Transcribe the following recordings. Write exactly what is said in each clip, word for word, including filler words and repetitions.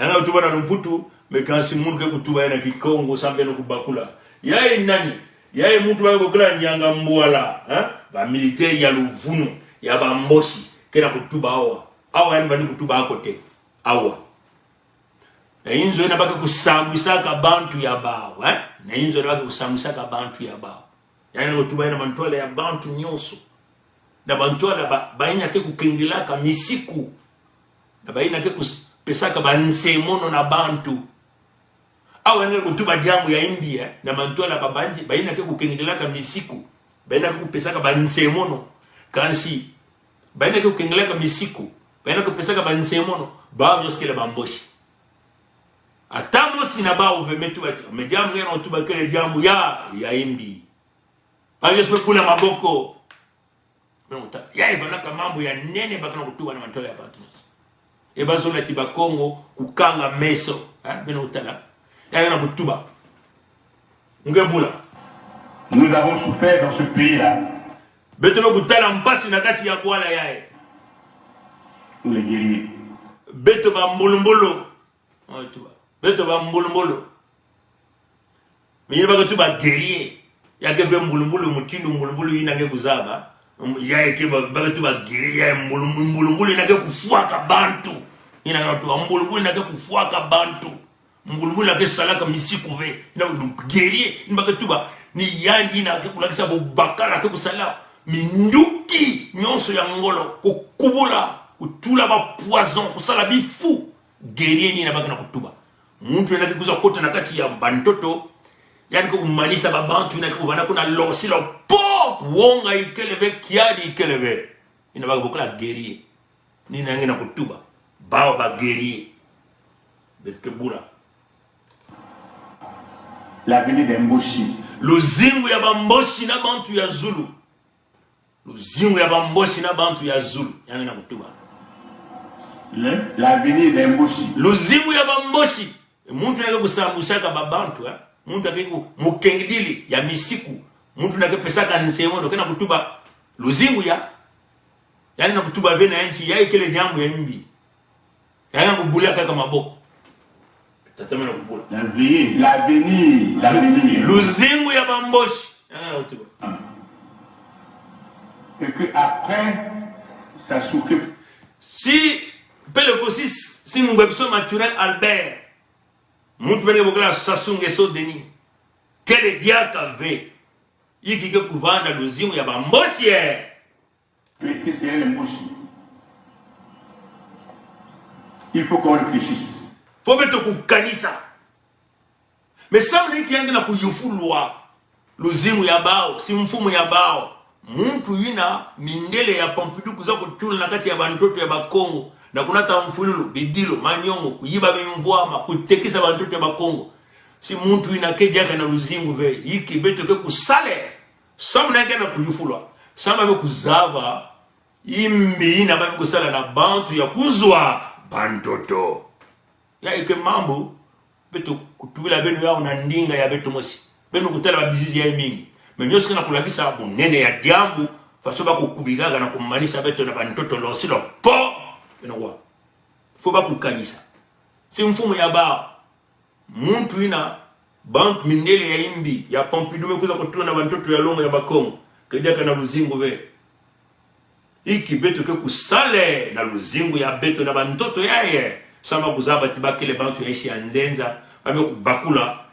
Yandi na kutuba na lumputu, mais kansi muntu ke kutuba ya na Kikongo, sambe no kubakula. Yayi nani? Yayi muntu wa bokila Nyangambwala, hein? Ba militaire ya luvunu, ya ba Mbochi, ke na kutuba awa. Awa yandi bani kutuba à côté. Awa. Na inzo yina ba ke kusambwisaka bantu ya bawu, eh? Na inzo yina ba ke kusambwisaka bantu ya bawu. Yandi na kutuba ya na mantwala ya bantu nyonso. Na mantwala ba, bayina ke kukengilaka misiku. Na bayina ke kus-, pesaka ba nsemono na bantu. Awa yandi na kutuba diambu ya imbi, eh? Na mantwala ba banji, bayina ke kukengilaka misiku. Bayina ke kupesaka ba nsemono. Kansi, bayina ke kukengilaka misiku. Bayina ke kupesaka ba nsemono. Bawu nyonso kele ba Mbochi. Ata mosi na bawu ve me tuba ti, me diambu nge na tuba kele diambu ya, ya imbi. Ba nyonso me bula maboko. Beno kuta-, yayi vanaka mambu ya nene ba ke na kutuba na mantwala ya bantu nyonso. E ba zola ti Bakongo kukanga meso, eh, beno kutala. Yayi na kutuba. Nge bula. Nous avons souffert dans ce pays-là. Beto me kutala mpasi na kati ya bwala yayi. Nous les guerriers. Beto ba mbulumbulu. Beto ba mbulumbulu. Mais yina ba ke tuba guerrier. Ya ke ve mbulumbulu, mutindu mbulumbulu yina ke kuzaba. Um, ya ke ba, ba ke tuba guerrier, ya mbulu-, mbulumbulu yina ke kufwaka bantu. Yina ke tuba mbulumbulu yina ke kufwaka bantu. Mbulumbulu yina ke salaka misiku ve. Yina du guerrier, yina ba ke tuba. Ni yandi yina ke kulakisa bo bakala ke kusala minduki nyonso ya ngolo, kukubula, kutula ba poison, kusala bifu. Guerrier ni yina ba ke na kutuba. Muntu yina ke kuza kota na kati ya bantoto, yandi ke kumanisa ba bantu yina ke kuvana kuna losi lo po, wonga ikele ve, kiadi ikele ve. Yina ba ke bokila guerrier. Ni yina nge na kutuba. Bawu ba guerrier. Beto ke bula. L'avenir des Mbochi. Luzingu ya ba Mbochi na bantu ya Zulu. Luzingu ya ba Mbochi na bantu ya Zulu. Ya nge na kutuba. Le, l'avenir des Mbochi. Luzingu ya ba Mbochi. Muntu yina ke kusambwisaka ba bantu, eh? Muntu yina ke ku-, mukengidili ya misiku. Muntu yina ke pesaka nsemono, ke na kutuba. Luzingu ya. Yandi na kutuba ve na nti, yayi kele diambu ya imbi. Yandi na kubula kaka maboko. Tata me na kubula. L'avenir, l'avenir, l'avenir. Luzingu ya ba Mbochi. Yandi na kutuba. Et que après, Sassou ke. Si, pele ko si, si Ngwebiso Mathurin Albert. Muntu bene bokila Sassou Nguesso Denis. Kele diaka ve. Iki ke kuvanda luzingu ya ba Mbochi, eh. Mais que c'est un Mbochi. Il faut qu'on réfléchisse. Faut beto kukanisa. Mais samu na inki yandi na kuyufulwa luzingu ya bawu, si mfumu ya bawu. Muntu yina mindele ya Pompidou kuza kutula na kati ya bantoto ya Bakongo. Na kunata mfululu, bidilo, manyongo, kuyiba mimvwama, kutekisa bantoto ya Bakongo. Si muntu yina ke diaka na luzingu ve, iki beto ke kusala. Samu na inki na kuyufulwa. Samu na kuzaba imbi yina ba kusala na bantu ya kuzwa bantoto. Ya eke mambu, beto kutubila beno ya una ndinga ya beto mosi. Beno kutala ba bizizi ya mingi. Mais nyonso ke na kulakisa bunene ya diambu, faso ba kukubikaka na kumanisa beto na bantoto losi lo po. Beno kwa. Faut ba kukanisa. Si mfumu ya bawu. Muntu yina, bantu mindele ya imbi, ya Pompidou me kuza kutula na bantoto ya longo ya Bakongo, ke diaka na luzingu ve. Iki beto ke kusala na luzingu ya beto na bantoto yayi. Samu ba kuzaba ti ba kele bantu ya insi ya nzenza, ba me kubakula,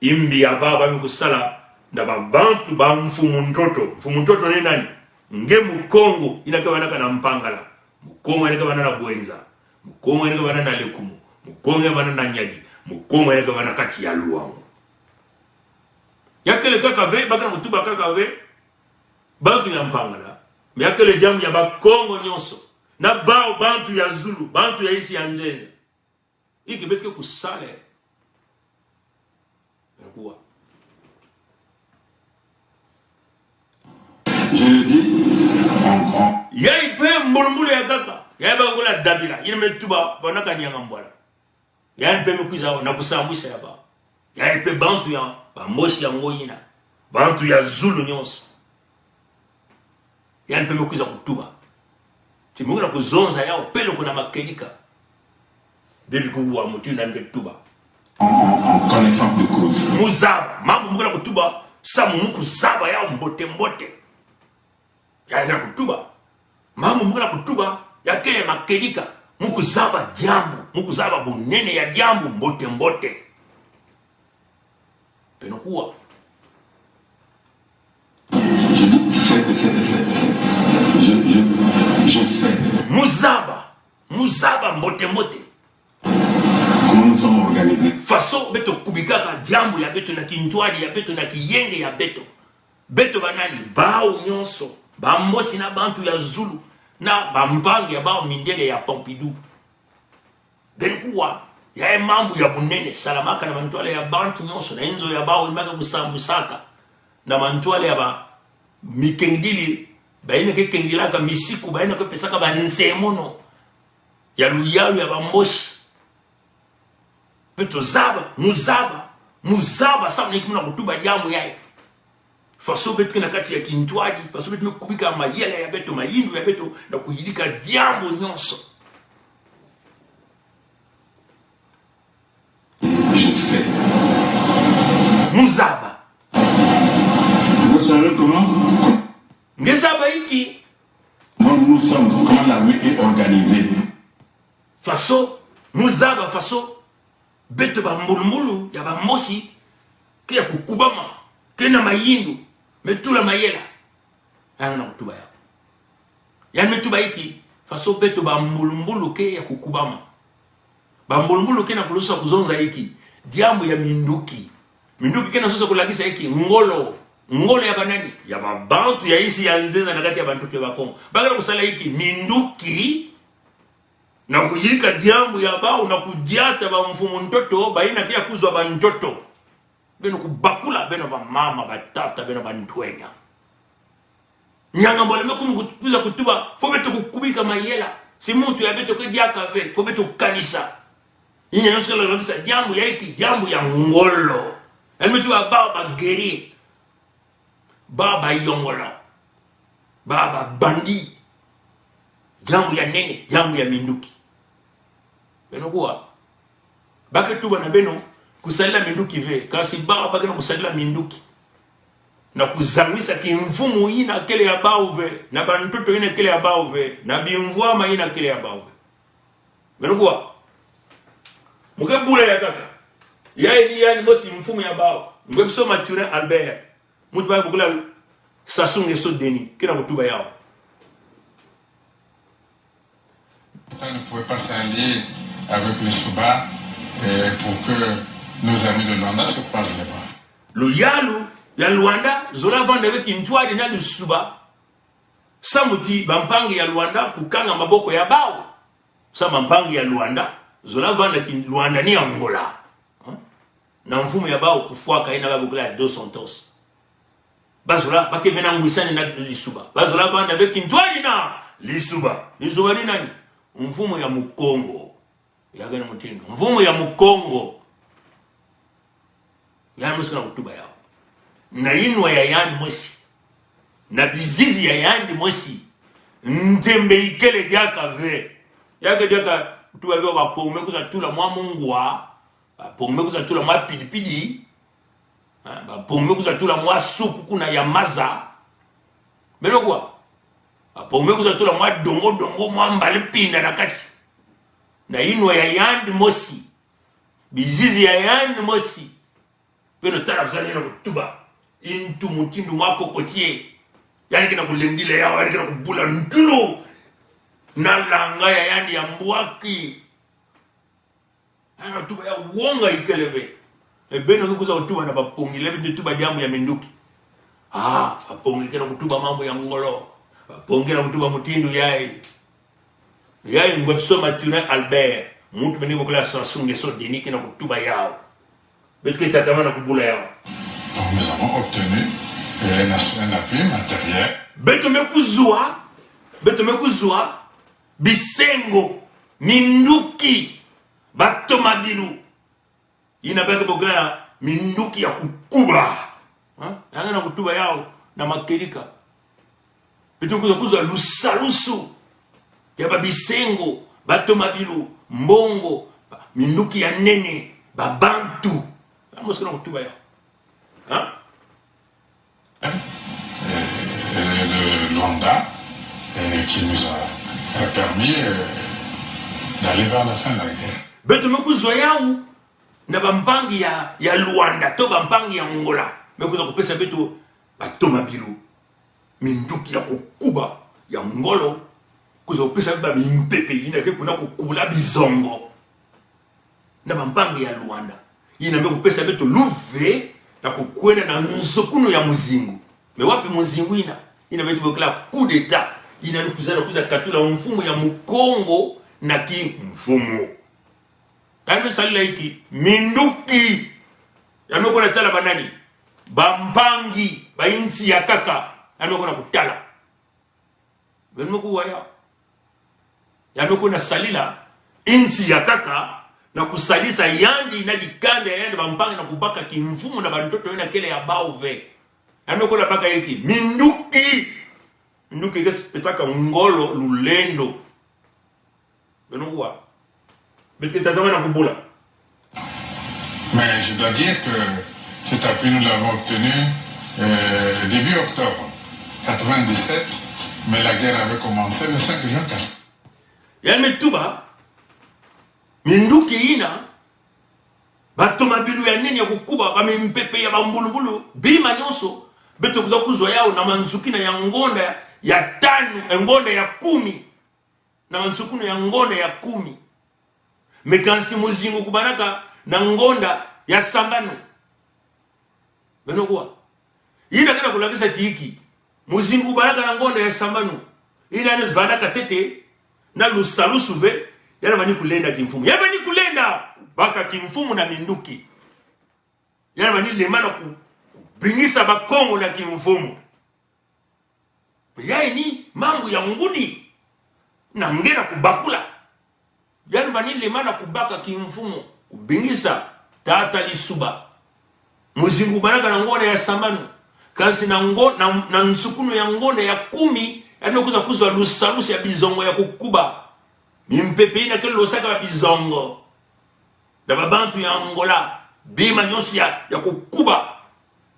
imbi ya bawu ba me kusala, na ba bantu ba mfumu ntoto. Mfumu ntoto ni nani? Nge Mukongo, yina ke vanaka na Mpangala. Mukongo yina ke vana na Bouenza. Mukongo yina ke vana na Lékoumou. Mukongo yina ke vana na Niari. Mukongo yina ke vana kati ya Loango. Ya kele kaka ve, ba ke na kutuba kaka ve bantu ya Mpangala. Mais ya kele diambu ya Bakongo nyonso. Na bawu bantu ya Zulu, bantu ya insi ya nzenza. Iki beto ke kusala. Kuwa. Je le dis en grand. Yayi pe mbulumbulu ya kaka. Yayi ba kula dabila. Yina me tuba, ba na kanyanga mbwala. Yayi pe me kwiza na kusambwisa ya ba. Yayi pe bantu ya, ba Mbochi ya ngo yina. Bantu ya Zulu nyonso. Yandi pe me kwiza kutuba. Ti me na kuzonza yawu, peleko na makedika. Bebikuwa mutindu na nge tuba. En, en, en connaissance de cause. Muzaba, mambu mukena kutuba, samu mukuzaba ya mbote mbote. Ya kena kutuba. Mambu mukena kutuba, ya kena makedika. Mukuzaba diambu, mukuzaba bunene ya diambu mbote mbote. Beno kuwa. Je dis, c'est, c'est, c'est, c'est. Je, je, je sais. Muzaba, muzaba mbote mbote. Comment nous sommes organisés. Faso beto kubikaka diambu ya beto na kintwadi ya beto na kiyenge ya beto. Beto banani, bawu nyonso, ba Mbosi na bantu ya zulu, na bampangi ya bawu mindele ya Pompidou. Beno kuwa, ya e mambu ya bunene, salamaka na mantwala ya bantu nyonso, na inzo ya bawu, imaka kusambu saka, na mantwala ya ba mikengdili, ba ina ke kengdilaka misiku, ba ina ke pesaka ba nsemono, ya luyalu ya ba Mbosi. Beto zaba, muzaba, muzaba, samu na inki muna kutuba diambu yayi. Faso beto kena kati ya kintwadi, faso beto mekubika mayela ya beto, mayindu ya beto, na kuyidika diambu nyonso. Je sais. Muzaba. Vous savez comment? Nge zaba inki? Comment nous sommes, comment l'armée est organisée. Faso, muzaba faso, beto ba mbulumbulu ya ba Mbosi, ke ya kukubama, ke na mayindu, metula mayela. Yandi na kutuba ya. Yandi metuba inki, faso beto ba mbulumbulu ke ya kukubama. Ba mbulumbulu kena kulosa kuzonza inki, diambu ya minduki. Minduki kena sosa kulakisa inki, ngolo. Ngolo ya banani? Ya ba bantu ya insi ya nzenza na kati ya bantoto ya Bakongo. Ba kena kusala inki, minduki. Na kuyika diambu ya bawu, na kudiata ba mfumu ntoto, ba ina ke ya kuzwa ba ntoto. Beno kubakula, beno ba mama, ba tata, beno ba ntwenya. Nyanga mbole me kumu kuza kutuba, fo beto kukubika mayela. Si muntu ya beto ke diaka ve, fo beto kanisa. Inya nyosi kala lakisa diambu ya inki, diambu ya ngolo. Yandi metuba bawu ba guerrier. Bawu ba yongola. Bawu ba bandit. Diambu ya nene, diambu ya minduki. Beno kuwa. Ba ke tuba na beno kusadila minduki ve, kasi bawu ba kena kusadila minduki. Na kuzangisa kimfumu ina kele ya bawu ve, na ba ntoto ina kele ya bawu ve, na bimvwama ina kele ya bawu ve. Beno kuwa. Mu ke bula ya kaka. Ya ini yandi mosi mfumu ya bawu. Ngwe Pso Mathurin Albert. Muntu ba bokila Sassou Nguesso Denis, kena kutuba yawu. Pourtant, ne pouvait pas s'allier avec Lissouba, euh, pour que nos amis de Luanda se croisent les bras. Luyalu ya Luanda, zola vanda ve kintwadi na Lissouba. Samu ti bampangi ya Luanda kukanga maboko ya bawu. Sa bampangi ya Luanda, zola vanda ki Luanda ni Angola. Hein? Na mfumu ya bawu kufwaka ina ba bokila Dos Santos. Ba zola, ba ke vena ngwisani na Lissouba. Ba zola vanda ve kintwadi na Lissouba. Lissouba ni nani? Mfumu ya Mukongo. Ya kena mutindu. Mfumu ya Mukongo. Yandi mosi kena kutuba yawu. Na inwa ya yandi mosi. Na bizizi ya yandi mosi. Ntembe ikele diaka ve. Ya ke diaka kutuba ve ba pongi me kuza tula mwa mungwa. Ba pongi me kuza tula mwa pidipidi. Ha, ba pongi me kuza tula mwa supu kuna ya maza. Beno kuwa. Ba pongi me kuza tula mwa dongo dongo, mwa mbali pinda na kati. Na inwa ya yandi mosi. Bizizi ya yandi mosi. Beno tala fusani yandi kena kutuba. Intu mutindu mwa kokotie. Yandi kena kulembila yawu, yandi kena kubula ntulu. Na langa ya yandi ya mbwaki. Yandi na tuba ya wonga ikele ve. E beno ke kuza kutuba na ba pongi, lebe nde tuba diambu ya minduki. Ah, ba pongi kena kutuba mambu ya ngolo. Ba pongi kena kutuba mutindu yayi. Yayi Ngwe Pso Mathurin Albert, muntu bani bokila Sassou Nguesso Denis kena kutuba yawu. Beto ke tatamana kubula yawu. Donc nous avons obtenu, euh, un ass-, un appui matériel. Beto me kuzwa, beto me kuzwa, bisengo, minduki, ba tomabilu. Ina ba ke bokila minduki ya kukuba. Ha? Yandi na kutuba yawu na makedika. Beto kuza, kuza lusalusu ya ba bisengo, ba tomabilu, mbongo, ba, Minduki ya nene, ba bantu. Yandi mosi kena kutuba ya. Hein? Euh, de Luanda, euh, qui nous a, a permis, euh, d'aller vers la fin de la guerre. Beto me kuzwa yaw na bampangi ya, ya Luanda, to bampangi ya Angola. Me kwiza kupesa beto ba tomabilu. Minduki ya kukuba ya ngolo. Kwiza kupesa beto ba mimpepe yina ke kuna kukubula bizongo. Na bampangi ya Luanda. Yina me kupesa beto luve na kukwenda na nsukuno ya muzingu. Me wapi muzingu yina? Yina beto bokila coup d'État. Yina ni kwiza na kwiza katula mfumu ya Mukongo na kimfumu. Yandi me salila inki? Minduki. Yandi me kwenda tala banani? Bampangi, ba insi ya kaka. Yandi me kwenda kutala. Beno me kuwa ya. Yandi me kwenda salila insi ya kaka, na kusalisa yandi na dikanda ya yandi bampangi na kubaka kimfumu na bantoto yina kele ya bawu ve. Yandi me kwenda baka inki? Minduki. Minduki ke pesaka ngolo lulendo. Beno kuwa. Beto ke tatamana kubula. Mais je dois dire que cet appui, nous l'avons obtenu, euh, début octobre quatre-vingt-dix-sept, mais la guerre avait commencé le cinq juin. Yandi me tuba, minduki yina, ba tomabilu ya nene ya kukuba, ba mimpepe ya bambulumbulu, bima nyonso, beto kwiza kuzwa yaw na manzukina ya ngonda ya tanu, eh, ngonda ya kumi. Na mansukuno ya ngonda ya kumi. Me kansi muzingu kubalaka na ngonda ya sambanu. Beno kuwa. Yina kena kulakisa ti inki? Muzingu kubalaka na ngonda ya sambanu. Yina yandi vana katete, na lusalusu ve, yandi vani kulenda kimfumu. Yandi vani kulenda, baka kimfumu na minduki. Yandi vani lemana ku, kubingisa Bakongo na kimfumu. Yayi ni mambu ya ngudi. Na ngena kubakula. Yandi vani lemana kubaka kimfumu, kubingisa tata Lissouba. Muzingu kubalaka na ngonda ya sambanu. Kansi na ngo-, na, na nsukuno ya ngonda ya kumi, yandi kwiza kuzwa lusalusu ya bizongo ya kukuba. Mimpepe yina ke losaka ba bizongo. Na babantu ya Angola, bima nyonso ya, ya kukuba.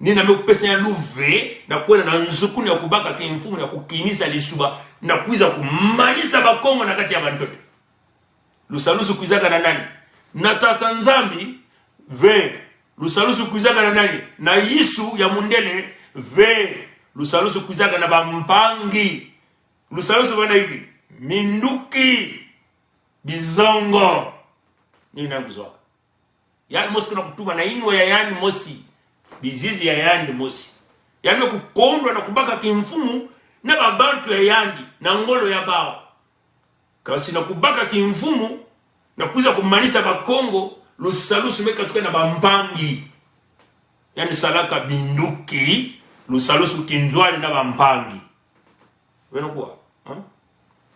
Ni yina me kupesa ya luve, na kwenda na nsukuno ya kubaka kimfumu, na kukinisa Lissouba, na kwiza kumanisa Bakongo na kati ya bantoto. Lusalusu kwizaka na nani? Na Tata Nzambi, ve. Lusalusu kwizaka na nani? Na Yesu ya mundele, ve. Lusalusu kwizaka na bampangi. Lusalusu vana inki? Minduki. Bizongo. Ni yina kuzwaka. Yandi mosi kena kutuba na inwa ya yandi mosi. Bizizi ya yandi mosi. Yandi me kukondwa na kubaka kimfumu na babantu ya yandi, na ngolo ya bawu. Kansi na kubaka kimfumu, na kwiza kumanisa Bakongo, lusalusu me katuka na bampangi. Yandi salaka minduki, lusalusu kinzwani na bampangi. Beno kuwa, hein?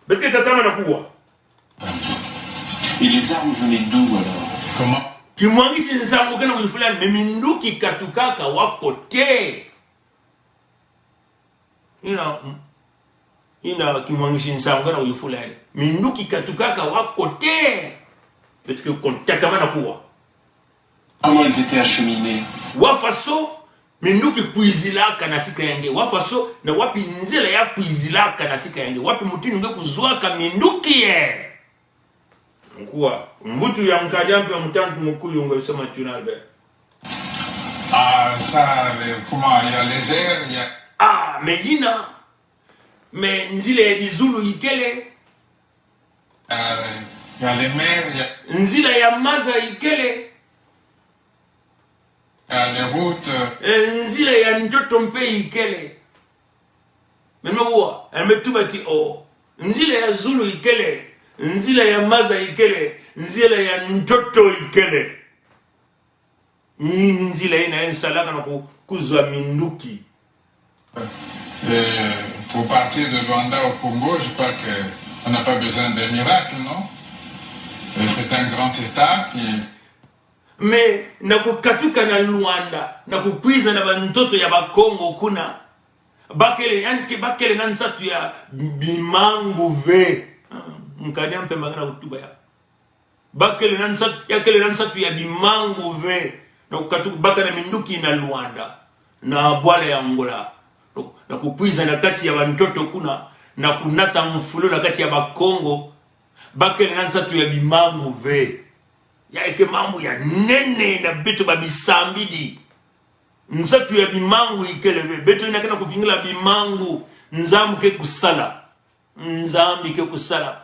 Beto ke tatamana kuwa. Et les armes venaient d'où alors ? Comment ? Kimwangisi nsangu kena kuyifula, mais minduki katukaka wa kote? Yina, mm, yina kimwangisi nsangu kena kuyifula. Minduki katukaka wa kote? Beto ke kon tatamana kuwa. Comment ils étaient acheminés ? Wa faso minduki kwizilaka na sika ya nge. Wa faso na wapi nzila ya kwizilaka na sika ya nge. Wapi mutindu nge kuzwaka minduki ye. Nkuwa, mvutu ya Nkadi Ampemba, mutantu Mukuyu, ngwe soma tuna be. Ah, ça, le, comment, il y a les airs, il y a... Ah, mais yina, mais nzila ya dizulu ikele. Euh, il y a les mers, il y a... Nzila ya maza ikele. Il y a les routes. Eh, nzila ya ntoto mpe ikele. Meno kuwa, eh, me tuba ti o. Nzila ya zulu ikele, nzila ya maza ikele, nzila ya ntoto ikele. Ni, ni nzila yina yandi salaka na ku-, kuzwa minduki. Euh, pour partir de Luanda au Congo, je crois que on n'a pas besoin d'un miracle, non ? Euh, c'est un grand État qui... Mais na kukatuka na Luanda, na kukwiza na bantoto ya Bakongo kuna, bakele, yandi ke bakele na nsatu ya bimangu ve. Ah, Nkadi Ampemba ngena kutuba ya. Ba kele na nsatu, ya kele na nsatu ya bimangu ve. Na katu baka na minduki na Luanda, na bwala ya Angola, na, na kukwiza na kati ya bantoto kuna, na kunata mfulu na kati ya Bakongo. Ba kele na nsatu ya bimangu ve. Ya eke mambu ya nene na beto ba bisambidi. Nsatu ya bimangu ikele ve. Beto ina kena kuvingila bimangu. Nzambi ke kusala. Nzambi ke kusala.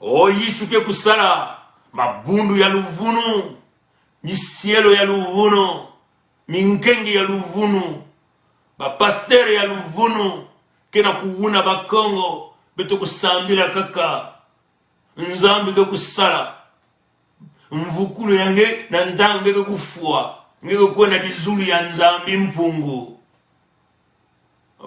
O Yesu ke kusala. Mabundu ya luvunu. Misielo ya luvunu. Minkengi ya luvunu. Ba pasteur ya luvunu. Kena kuvuna Bakongo. Beto kusambila kaka. Nzambi ke kusala. Mvukulu ya nge na ntangu nge ke kufwa, nge ke kwenda dizulu ya Nzambi Mpungu.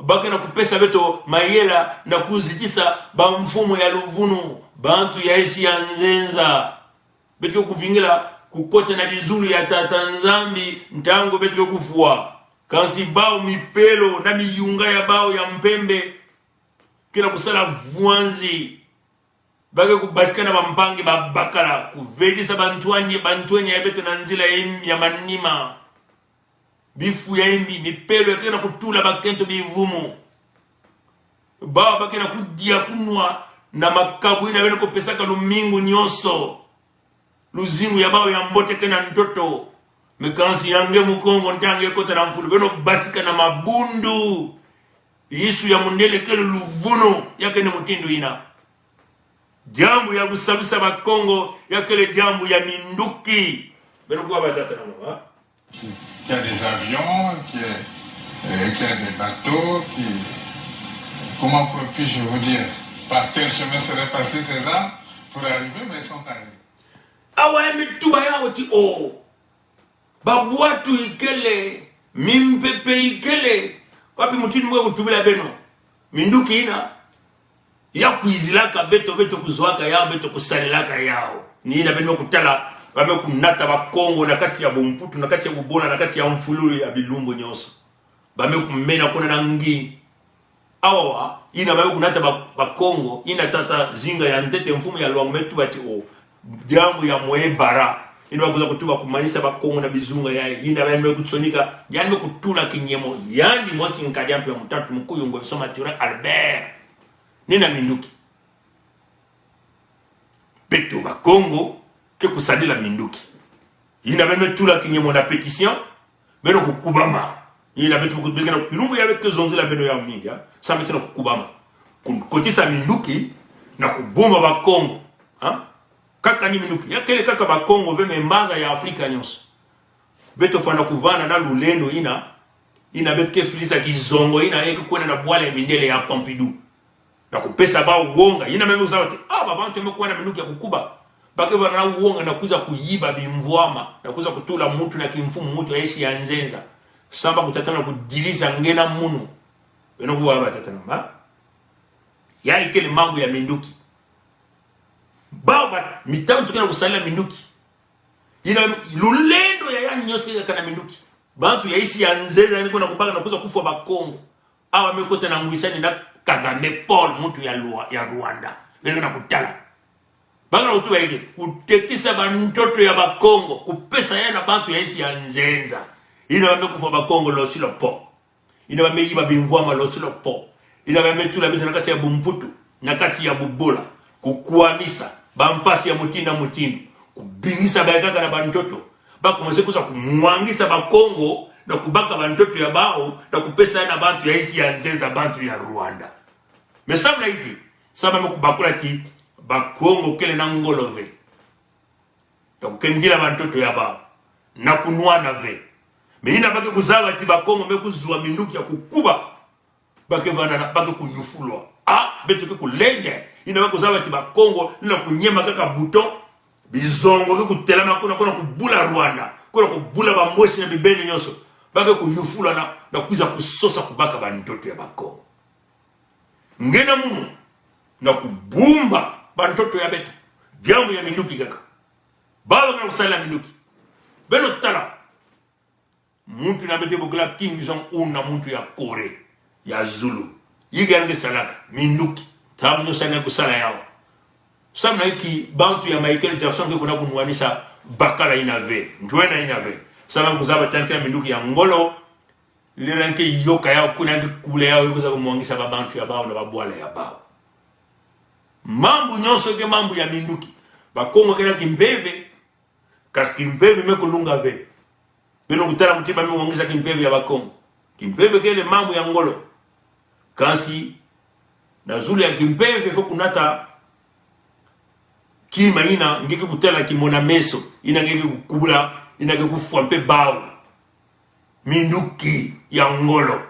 Ba kena kupesa beto mayela na kuzitisa bamfumu ya luvunu, bantu ya esi ya nzenza. Beto ke kuvingila kukota na dizulu ya Tata Nzambi ntangu beto ke kufwa. Kansi bawu mipelo na miyunga ya bawu ya mpembe kena kusala vwanzi. Ba ke kubasika na bampangi babakala, kuvedisa bantwenya, bantwenya ya beto na nzila ya im-, ya manima. Bifu ya imbi, mipelo ya kena kutula bakento bivumu. Bawu ba kena kudia kunwa na makabu ina beno kupesaka lumingu nyoso. Luzingu ya bawu ya mbote kena ntoto. Me kansi ya nge Mukongo ntangu nge kota na mfulu, beno basika na mabundu. Yesu ya mundele kele luvunu, ya kene mutindu ina. Diambu ya kusabisa Bakongo, ya kele diambu ya minduki. Beno kuwa batata na mama. Qu'il y a des avions, qu'il y a, euh, qu'il y a des bateaux, qui, comment puis-je vous dire, par quel chemin seraient passées ces armes pour arriver, mais ils sont arrivés. Awa, eme tuba ya wati o. Babwatu ikele, mimpepe ikele. Wapi mutindu mwe kutubila beno? Minduki ina ya kwizilaka beto, beto kuzwaka yawu, beto kusalilaka yawu. Ni ina beno kutala, ba me kunata Bakongo na kati ya bumputu, na kati ya bubola, na kati ya mfululu ya bilumbu nyoso. Ba me kumena kuna na ngi. Awa, ina ba me kunata Ba-, Bakongo, ina tata Zinga ya ntete, mfumu ya Lwangu, me tuba ti o. Diambu ya mwe bara. Ina ba kuza kutuba kumanisa Bakongo na bizunga ya, ina ba me kutsonika, ya me kutula kinyemo, yandi mosi nkadi ampe ya mutatu, Mukuyu Ngwebiso Mathurin Albert. Ni na minduki. Beto Bakongo ke kusadila minduki. Ina ba me tula kinyemo na pétition, beno kukubama. Ina beto kukubama, bilumbu ya beto ke zonzila beno ya mingi, ha? Sa beto na kukubama. Kun-, kotisa minduki, na kubumba Bakongo. Ha? Kaka ni minduki. Ya kele kaka Bakongo ve, me mbanza ya Afrika nyoso. Beto fwana kuvana na lulendo ina, ina beto ke filisa kizongo ina, eke kwenda na bwala ya mindele ya Pompidou. Na kupesa bawu wonga, ina me kuzaba ti, ah, ba bantu me kuwa na minduki ya kukuba. Ba ke vana na wonga na kwiza kuyiba bimvwama, na kwiza kutula muntu na kimfumu muntu ya esi ya nzenza. Samba kutatana kudilisa nge na munu. Beno kuwa batata na mama. Ya ikele mambu ya minduki. Bawu ba, mitantu kena kusalila minduki. Ina lulendo ya ya nyoso ke kaka na minduki. Bantu ya esi ya nzenza ni kwenda kubaka na kwiza kufwa Bakongo. Awa me kota na ngwisani na Kagame Paul, muntu ya Lwa-, ya Rwanda. Beno na kutala. Ba kena kutuba ike, kutekisa bantoto ya Bakongo, kupesa ya na bantu ya esi ya nzenza. Ina ba me kufwa Bakongo losilo po. Ina ba me yiba bimvwama losilo po. Ina ba me tula beto na kati ya bumputu, na kati ya bubola. Kukwamisa, bampasi ya mutindu na mutindu. Kubingisa bayi kaka na bantoto. Ba commencer kwiza kumwangisa Bakongo, na kubaka bantoto ya bawu, na kupesa ya na bantu ya esi ya nzenza, bantu ya Rwanda. Me sambula ike, samba me kubakula ti, Bakongo kele na ngolo ve. Na kukengila bantoto ya bawu. Na kunwana ve. Me ina ba ke kuzaba ti Bakongo me kuzwa minduki ya kukuba. Ba ke vana na, ba ke kuyufulwa. Ah, beto ke kulenda. Ina ba kuzaba ti Bakongo, na kunyema kaka bouton. Bizongo ke kutelama kuna, kuna kubula Rwanda. Kuna kubula bambosi na bibeni nyoso. Ba ke kuyufulwa na, na kwiza kusosa kubaka bantoto ya Bakongo. Nge na munu, na kubumba bantoto ya beto. Diambu ya minduki kaka. Bawu kena kusalila minduki. Beno tala. Muntu na beto bokila Kim Jong-un na muntu ya Corée ya Zulu. Yika ya nge salaka, minduki. Tabu nyo sani kusala yawu. Samu na inki bantu ya Michael Jackson ke kwenda kunwanisa bakala ina ve, ntwena ina ve. Samu na kuzaba tiya kena minduki ya ngolo, lera nke yoka ya kuna nke kule ya, kuza kumwangisa ba bantu ya bawu na ba bwala ya bawu. Mambu nyonso ke mambu ya minduki. Bakongo kena kimpeve, kasi kimpeve me kulunga ve. Beno kutala mutima mi mwangisa kimpeve ya Bakongo. Kimpeve kele mambu ya ngolo. Kasi na zulu ya kimpeve fo kunata kima ina nge ke kutala kimona-meso, ina nge ke kukubula, ina nge ke kufwa mpe bawu. Minduki ya ngolo.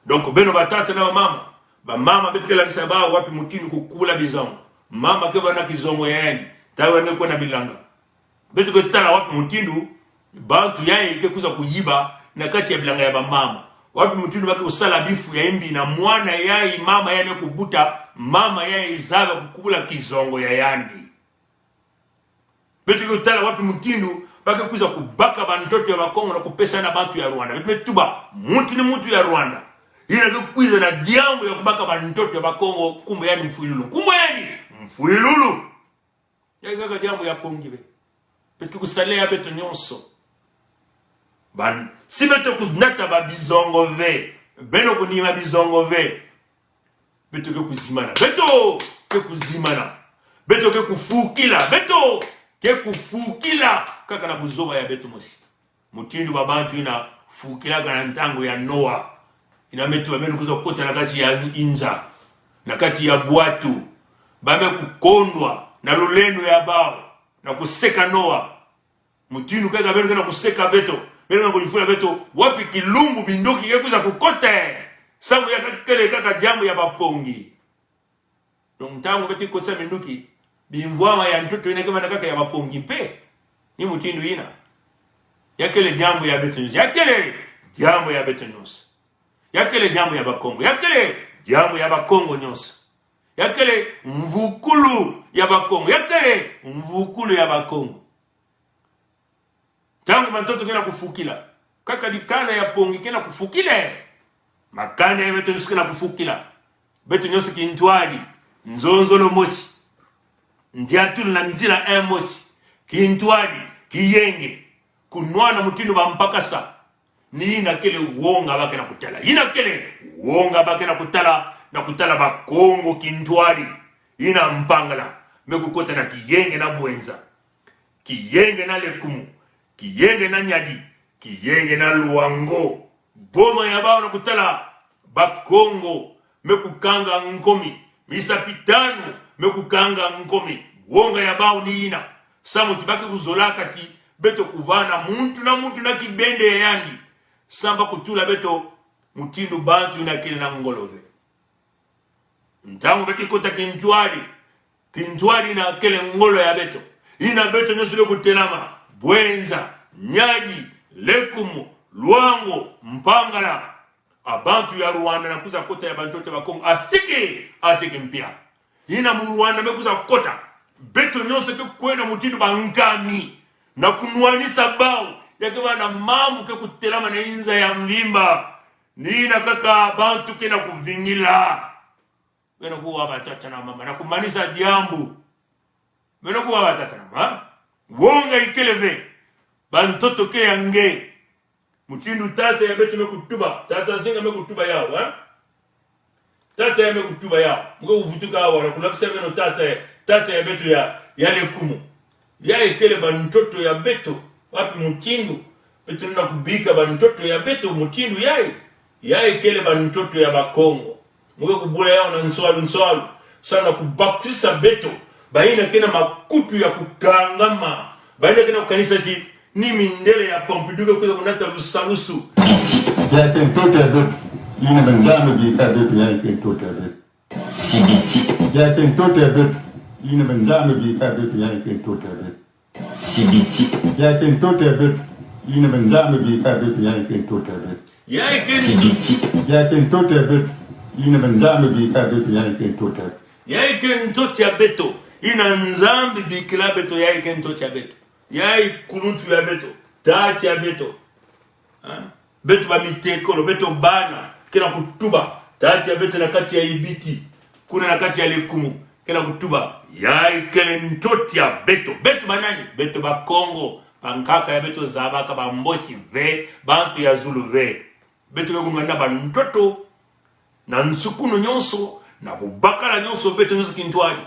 Donc, beno batata na bamama. Bamama beto ke lakisa bawu wapi mutindu kukubula bizongo. Mama ke vana kizongo ya yandi, tawe nge kwena bilanga. Beto ke tala wapi mutindu bantu yayi ke kuza kuyiba na kati ya bilanga ya bamama. Wapi mutindu ba ke kusala bifu ya imbi na mwana yayi, mama yayi me kubuta, mama yayi zaba kukubula kizongo ya yandi. Beto ke tala wapi mutindu ba ke kuza kubaka bantoto ya Bakongo na kupesa na bantu ya Rwanda. Beto me tuba, muntu ni muntu ya Rwanda, ina ke kwiza na diambu ya kubaka bantoto ya Bakongo, nkumbu yandi Mfwilulu. Nkumbu yandi Mfwilulu. Ya kaka diambu ya Pongi ve. Beto ke kusala ya beto nyonso. Ban, si beto kunata ba bizongo ve, beno kunima bizongo ve, beto ke kuzimbana. Beto ke kuzimbana. Beto ke kufukila. Beto ke kufukila. Kaka na buzoba ya beto mosi. Mutindu ba bantu ina fukilaka na ntangu ya Noa. Ina me tuba beno kuza kukota na kati ya inza, na kati ya bwatu. Ba me kukondwa na lulendo ya bawu, na kuseka Noa. Mutindu kaka beno kena kuseka beto, beno kena kuyifula beto, wapi kilumbu minduki ke kuza kukota. Samu ya kele kaka diambu ya Bapongi. Donc, ntangu beto kotisa minduki, bimvwama ya ntoto ina ke vana kaka ya Bapongi mpe. Ni mutindu ina. Ya kele diambu ya beto nyonso. Ya kele diambu ya beto nyonso. Ya kele diambu ya Bakongo. Ya kele diambu ya Bakongo nyonso. Ya kele mvukulu ya Bakongo. Ya kele mvukulu ya Bakongo. Ntangu bantoto kena kufukila, kaka dikanda ya Pongi kena kufukila. Makanda ya beto nyonso kena kufukila. Beto nyonso kintwadi, nzonzolo mosi, ndiatulu na nzila e mosi, kintwadi, kiyenge, kunwana mutindu ba mpakasa. Ni ina kele wonga ba kena kutala. Ina kele wonga ba kena kutala, na kutala Bakongo kintwadi. Ina Mpangala me kukota na Kiyenge na Bwenza, Kiyenge na Lekumu, Kiyenge na Nyadi, Kiyenge na Luango. Boma ya bawu na kutala Bakongo me kukanga nkomi. Misapi tanu me kukanga nkomi. Wonga ya bawu ni ina. Samu ti ba ke kuzolaka ti beto kuvana muntu na muntu na kibende ya yandi. Samu ba kutula beto mutindu bantu ina kele na ngolo ve. Ntangu ba ke kota kintwadi, kintwadi ina kele ngolo ya beto. Ina beto nyonso kele kutelama. Bwenza, Nyadi, Lekumu, Luango, Mpangala. A bantu ya Rwanda na kuza kota ya bantoto ya Bakongo. Asiki, asiki mpia. Ina mu Rwanda me kuza kota. Beto nyonso ke kwenda mutindu ba nkami na kunwanisa bawu. Ya ke vana mambu ke kutelama na inza ya mvimba. Ni ina kaka bantu kena kuvingila. Beno kuwa batata na mama, na kumanisa diambu. Beno kuwa batata na mama. Wonga ikele ve. Bantoto ke ya nge. Mutindu tata ya beto me kutuba. Tata Nzinga me kutuba yawu, ha? Tata ya me kutuba yawu. Mu ke kuvutuka awa, na kulakisa beno tata ya, tata ya beto ya, ya Lekumu. Yayi kele bantoto ya beto. Wapi mutindu beto na kubika bantoto ya beto mutindu yayi? Yayi kele bantoto ya Bakongo. Mu ke kubula yawu na nswalu nswalu. Samu na kubakisa beto. Ba ina kena makutu ya kukangama. Ba ina kena kukanisa ti ni mindele ya Pompidou ke kuza kunata lusalusu. Yayi ke ntoto ya beto. Ina ba Nzambi bika beto, yayi ke ntoto ya beto. Sibiti. Yayi ke ntoto ya beto. Ina ba Nzambi bika beto, yayi ke ntoto ya beto. Sibiti. Yayi ke ntoto ya beto. Ina ba Nzambi bika beto, yayi ke ntoto ya beto. Yayi ke Sibiti. Yayi ke ntoto ya beto. Ina ba Nzambi bika beto, yayi ke ntoto ya beto. Yayi ke ntoto ya beto. Ina Nzambi bikila beto, yayi ke ntoto ya beto. Yayi kuluntu ya beto. Tata ya beto. Ha? Beto bamitekolo, beto bana, kena kutuba. Tata ya beto na kati ya Sibiti, kuna na kati ya Lekumu. Kena kutuba, ya ikele ntoto ya beto. Beto banani? Beto Bakongo. Bankaka ya beto zabaka, Bambosi ve, bantu ya Zulu ve. Beto ke kunwana bantoto, na nsukunu nyonso, na bubakala nyonso, beto nyonso kintwari.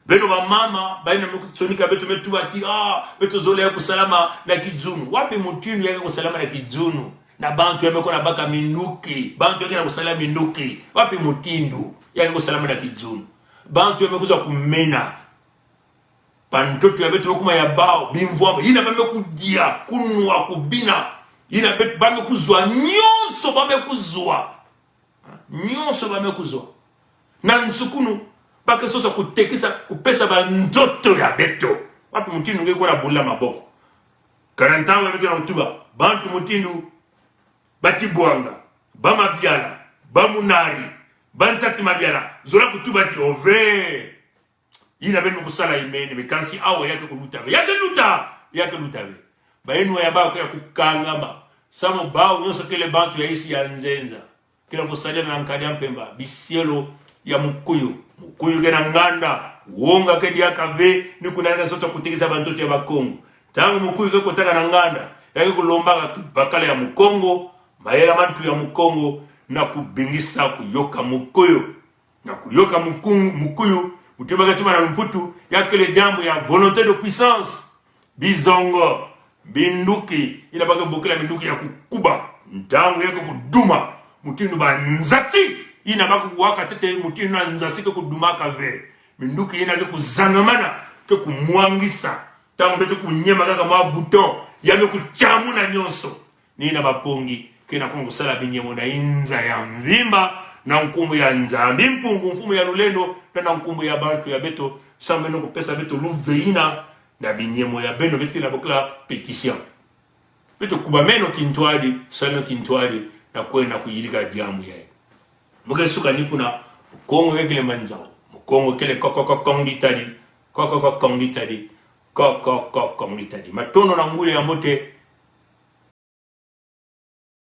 Beno bamama, bayina me kusonika beto, me tuba ti, ah, beto zole ya kusalama na kizunu. Wapi mutindu ya ke kusalama na kizunu? Na bantu ya me kona baka minduki, bantu ya ke na kusala minduki. Wapi mutindu ya ke kusalama na kizunu? Bantu ya me kuza kumena. Bantoto ya beto me kuma ya bawu, bimvwama. Yina ba me kudia, kunwa, kubina. Yina beto ba me kuzwa, nyonso ba me kuzwa. Nyonso ba me kuzwa. Na nsukunu, ba ke sosa kutekisa, kupesa bantoto ya beto. Wapi mutindu nge kona bula maboko? Kana ntangu ya beto na kutuba, bantu mutindu Batibwanga, Bamabiala, Bamunari, Bansati Mabiala, zola kutuba ti ove. Yina beno kusala imene, me kansi awa ya ke kuluta ve. Ya ke luta, ya ke luta ve. Bayinwa ya bawu ke ya kukangama. Samu bawu nyonso kele bantu ya isi ya nzenza. Kena kusalila na nkadi ya mpemba, bisielo ya Mukuyu. Mukuyu kena nganda, wonga ke diaka ve, ni kuna na sosa kutekisa bantoto ya Bakongo. Ntangu Mukuyu ke kotaka na nganda, ya ke kulombaka bakala ya Mukongo, mayela ma ntu ya Mukongo, na kubingisa kuyoka Mukuyu. Na kuyoka Muku-, Mukuyu, mutima ke tuma na lumputu, ya kele diambu ya volonté de puissance. Bizongo, binduki, yina ba ke bokila minduki ya kukuba. Ntangu ya ke kuduma, mutindu ba nzasi, yina ba kuwaka tete, mutindu na nzasi ke kudumaka ve. Minduki yina ke kuzangamana, ke kumwangisa. Ntangu beto kunyema kaka mwa bouton, ya me kutyamuna nyonso. Ni na bapongi, kena kona kusala binyemo na inza ya mvimba, na nkumbu ya Nzambi Mpungu, mfumu ya lulendo, na, na nkumbu ya bantu ya beto, samu beno kupesa beto luve yina, na binyemo ya beno, beto na bokila pétition. Beto kubameno kintwari, sameno kintwari, na kwenda kuyirika diambu ya. Mu ke suka ni kuna, Mukongo kele manzao, Mukongo kele kokokokong ditadi, kokokokong ditadi, kokokokong ditadi. Matondo na nguli ya mbote,